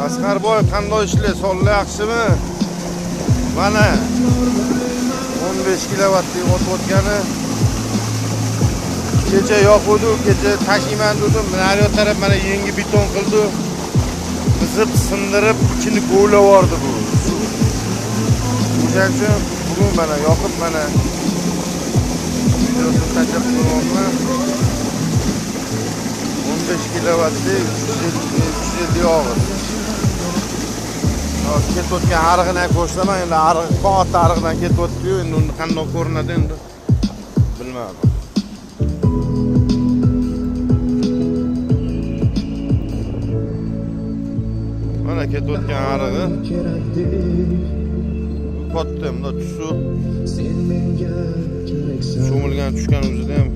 Asqarboy, qanday ishlar? Sog'lik yaxshimi? Mana 15 kilovatlik o'tayotgani kecha yoquvdi, kecha tashiyman dedim. Naryoq taraf mana yangi beton qildi. Buzib, sindirib, ichini go'lab yubordi bu. O'shaning uchun bugun mana yoqib mana videosini tashlab qo'yapman. 15 kilovatli 350 og'iz. Hozir ketayotgan arig'ini ham ko'rsataman. Endi arig'i katta arig'idan ketyapti-yu, endi uni qanday ko'rinadi endi bilmadim. Mana ketayotgan arig'i katta, bunday tusi Sen menga keraksan. Cho'milgan tushgan o'zida ham